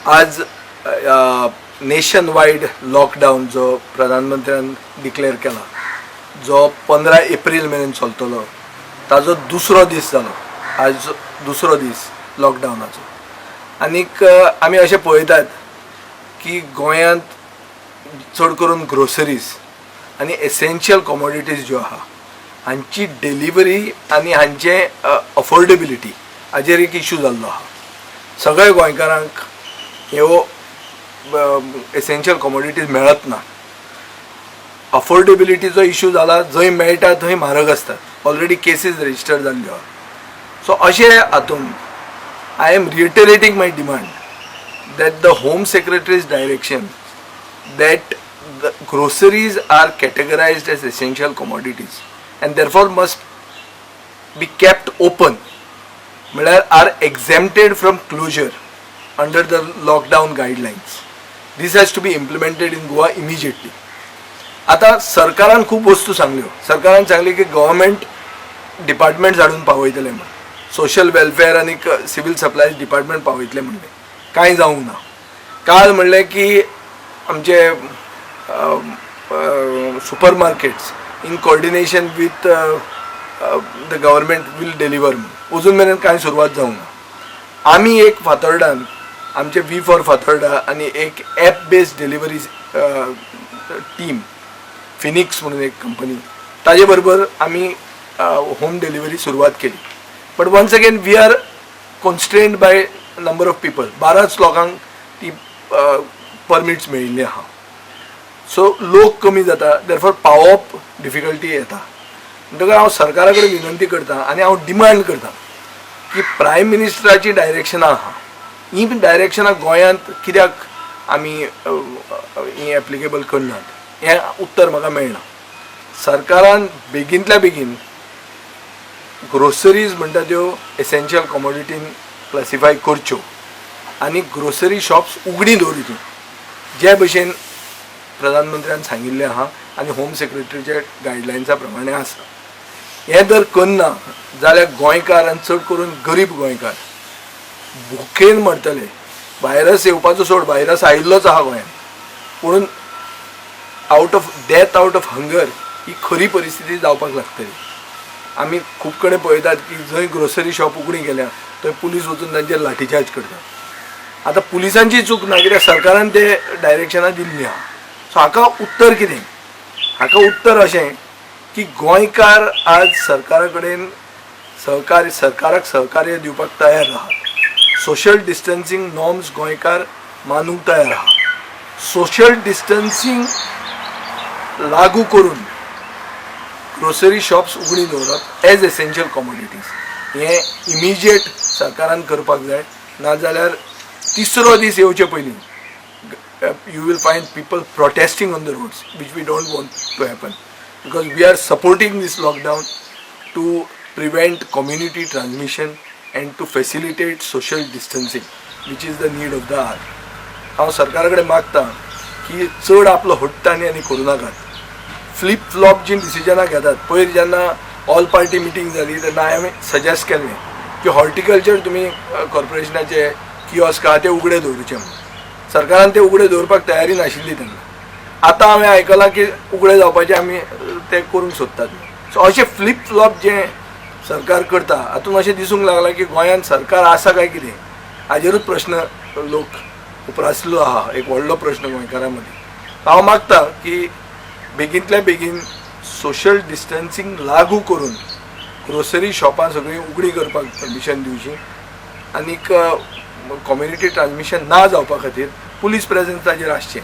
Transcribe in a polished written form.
आज nation wide lockdown जो प्रधानमंत्र्यान declare केला, जो 15 एप्रील मेरेन चलतलो, ताजो दुसरो दीस जालो. आज दुसरो दीस लॉकडावनाचो. आनीक आमी अशें पळयतात की गोंयांत चड करून ग्रोसरीज आनी एसेन्शियल कॉमोडिटीज ज्यो आहा, हांची डिलिव्हरी आनी हांचे अफोर्डेबिलिटी हाजेर एक इशू जाल्लो आहा. सगळ्या गोंयकारांक ह्यो एसेन्शियल कॉमोडिटीज मेळत ना. अफोर्डेबिलिटीचो इशू जाला. जंय मेळटा थंय म्हारग आसतात. ऑलरेडी केसीस रजिस्टर जाल्ल्यो आहा. सो अशें हातून I am reiterating my demand that the Home Secretary's direction that the groceries are categorized as essential commodities and therefore must be kept open, म्हळ्यार are exempted from closure under the lockdown guidelines. This has to be implemented in Goa immediately. आता सरकारान खूब वस्तू सांगल्यो. सरकारान सांगले की government department हाडून पावयतले म्हण, सोशल वेलफेअर आनी सिवील सप्लायज डिपार्टमेंट पावयतले म्हणलें. कांय जावंक ना. काल म्हणलें की आमचे super markets in coordination with the government will deliver म्हणून. अजून मेरेन कांय सुरवात जावंक ना. आमी एक फातोर्डान आमचे we for Fatorda आनी एक app based delivery team, Phoenix म्हणून एक कंपनी, ताजे बरोबर आमी होम डिलिव्हरी सुरवात केली. But once again we are constrained by number of people. 12च लोकांक ती परमिट्स मेळिल्ली आहा. सो लोक कमी जाता, देरफॉर पावोवप डिफिकल्टी येता. म्हणटकच हांव सरकारा कडेन विनंती करता आनी हांव डिमांड करता की प्रायम मिनिस्टराची डायरेक्शनां आहा, ही डायरेक्शनां गोंयांत कित्याक आमी ही एप्लिकेबल करनात, हें उत्तर म्हाका मेळना. सरकारान बेगीनतल्या बेगीन ग्रोसरीज म्हणटा त्यो एसेन्शियल कॉमोडिटीन क्लासिफाय करच्यो आनी ग्रोसरी शॉप्स उगडी दवरची, जे भशेन प्रधानमंत्र्यान सांगिल्लें आहा आनी होम सेक्रेटरीच्या गायडलायन्सा प्रमाणे आसा. हें जर करना जाल्यार गोंयकार आनी चड करून गरीब गोंयकार भुकेन मरतले. व्हायरस येवपाचो सोड, व्हायरस आयिल्लोच आहा गोंयांत, पुणून out of death out of hunger ही खरी परिस्थिती जावपाक लागतली. आमी खूब कडेन पळयतात की जंय ग्रोसरी शॉप उगडी गेल्या थंय पुलीस वचून तांचेर लाठीचार्ज करतात. आतां पुलिसांची चूक ना, कित्याक सरकारान ते डायरेक्शनां दिल्लीं आहा. सो हाका उत्तर कितें? हाका उत्तर अशें की गोंयकार आज सरकारा कडेन सहकार्य, सरकाराक सहकार्य दिवपाक तयार आहात. सोशल डिस्टन्सींग नॉर्म्स गोंयकार मानूंक तयार आहा. सोशल डिस्टन्सींग लागू करून ग्रोसरी शॉप्स उगडी दवरप एज एसेन्शियल कॉमोडिटीज हें इमिजिएट सरकारान करपाक जाय. नाजाल्यार तिसरो दीस येवचे पयलीं you will find people protesting on the roads, which we don't want to happen, because we are supporting this lockdown to prevent community transmission and to facilitate social distancing, which is the need of the hour. हांव सरकारा कडेन मागता की चड आपलो हट्ट आनी आनी करूं नाकात. फ्लीप फ्लॉप जी डिसिजनां घेतात. पयर जेन्ना ऑल पार्टी मिटींग जाली तेन्ना हांवें सजेस्ट केल्लें की हॉर्टिकल्चर तुमी कॉर्पोरेशनाचे किओस्क आहा ते उगडे दवरूचे म्हणून. सरकारान ते उगडे दवरपाक तयारी नाशिल्ली तेन्ना. आतां हांवें आयकलां की उगडे जावपाचे आमी ते करूंक सोदतात. सो अशें फ्लीप फ्लॉप जें सरकार करता, हातूंत अशें दिसूंक लागलां की गोंयांत सरकार आसा काय कितें, हाजेरूच प्रश्न लोक उप्रासलो आहा, एक व्हडलो प्रश्न गोंयकारां मदीं. हांव मागता की बेगीनतल्या बेगीन सोशल डिस्टन्सींग लागू करून ग्रोसरी शॉपां सगळीं उगडी करपाक परमिशन दिवची आनीक कम्युनिटी ट्रान्समिशन ना जावपा खातीर पुलीस प्रेजन्स ताजेर आसचें.